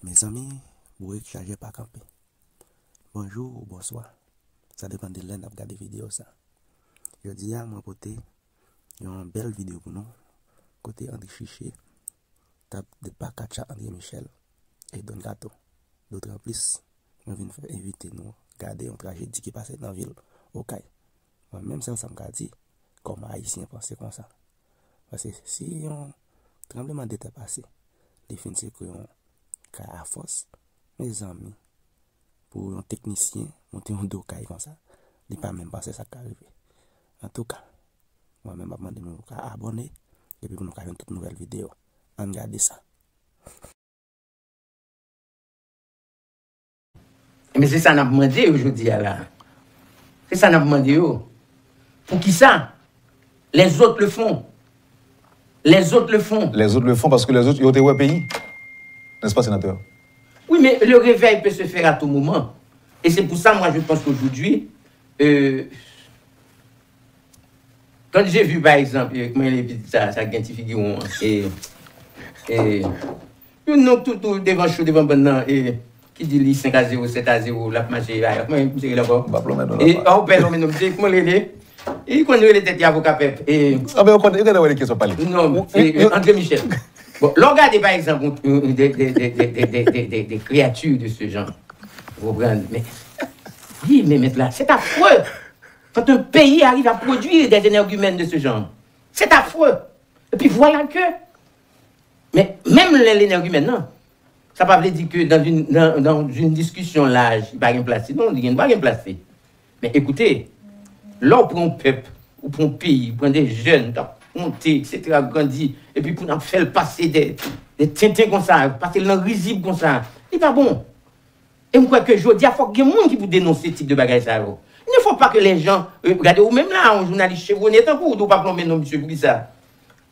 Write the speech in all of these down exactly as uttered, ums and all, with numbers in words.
Mezanmi, bourik chaje pa kanpe. Bonjou ou bonswa. Sa depann de lè n ap gade videyo sa. Jodi a, mwen pote yon bèl videyo pou nou, kote André Chiche t ap depakatcha André Michel e Don Kato. Dotranplis, mwen vin fè envite nou gade yon trajedi ki pase nan vil Okay. Mwen menm, sèl sa m ka di, kòm Ayisyen panse konsa. Paske si yon tranblemanntè pase, li fin sekwe yon kay a fòs, mezanmi, pou yon teknisyen monte yon do kay konsa, li pa menm panse sa k ka rive. Antouka, mwen menm m ap mande nou pou ka abòne, epi pou nou ka jwenn tout nouvèl videyo. Ann gade sa. Ebyen, se sa n ap mande yo jodi a la. Se sa n ap mande yo. Poukisa? Les autres le font. Les autres le font. Les autres le font parce que les autres, yo te wè peyi. N'est-ce pas, sénateur? Oui, mais le réveil peut se faire à tout moment. Et c'est pour ça, moi, je pense qu'aujourd'hui, euh, quand j'ai vu, par exemple, euh, comment il est, ça, ça, gen ti figi won, et, et, yon nonm tou, tou devan cho, devan bann nan, e ki di li senk a zewo, sèt a zewo, l ap mache, a, kòman misye rele ankò? M pa lonmen non. E, a, ou pè lonmen non, misye, kòman l rele? E, konn rele tèt li avoka pèp. E, anben, ou konn, ou konn rele kesyon pale. Non, e, André Michel. Bon, lè w gade, pa egzanp, yon, yon, de, de, de, de, de, de, de, de, de créatures de ce genre. Vous comprenez? Mais, oui, mais maintenant, c'est affreux. Quand un pays arrive à produire des énergumènes de ce genre, c'est affreux. Et puis voilà que, mais même les, les énergumènes, non, ça pas veut dire que dans une, dans, dans une discussion large, il n'y a pas de place, non, il n'y a pas de place. Men ekoute, lè w pran yon pèp, ou pran yon peyi, ou pran de jèn k ap monte, et cetera, grandi, epi pou n ap fè l pase de, de tenten konsa, pase l nan rizib konsa, li pa bon. E m kwè ke jodi a, fòk gen moun ki pou denonse tip de bagay sa yo. Il ne faut pas que les gens, euh, gade ou menm la, yon jounalis chevronnen tankou w, ou pa plonmen non misye poukisa.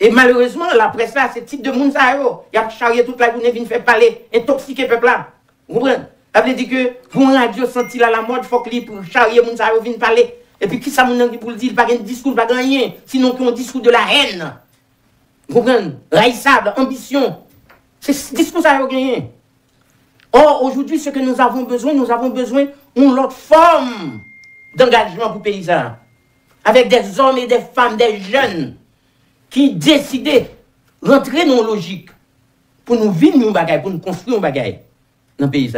E malerezman, laprès la, se tip de moun sa yo, y ap charye tout lajounen vin fè pale, entòksike pèp la. Ou konprann? Sa vle di ke pou yon radyo santi l alamòd, fòk li pou charye moun sa yo vin pale. Epi kisa moun nan gen pou l di? Li pa gen diskou, li pa gen anyen, sinon ke yon diskou de la haine. Ou konprann? Rayisab, anbisyon. Se s- diskou sa yo genyen. Or, aujourd'hui, ce que nous avons besoin, nous avons besoin d'une autre forme d'engagement pour le pays. Avec des hommes et des femmes, des jeunes qui décident de rentrer dans une logique pour nous vivre un bagage, pour nous construire un bagage dans le pays.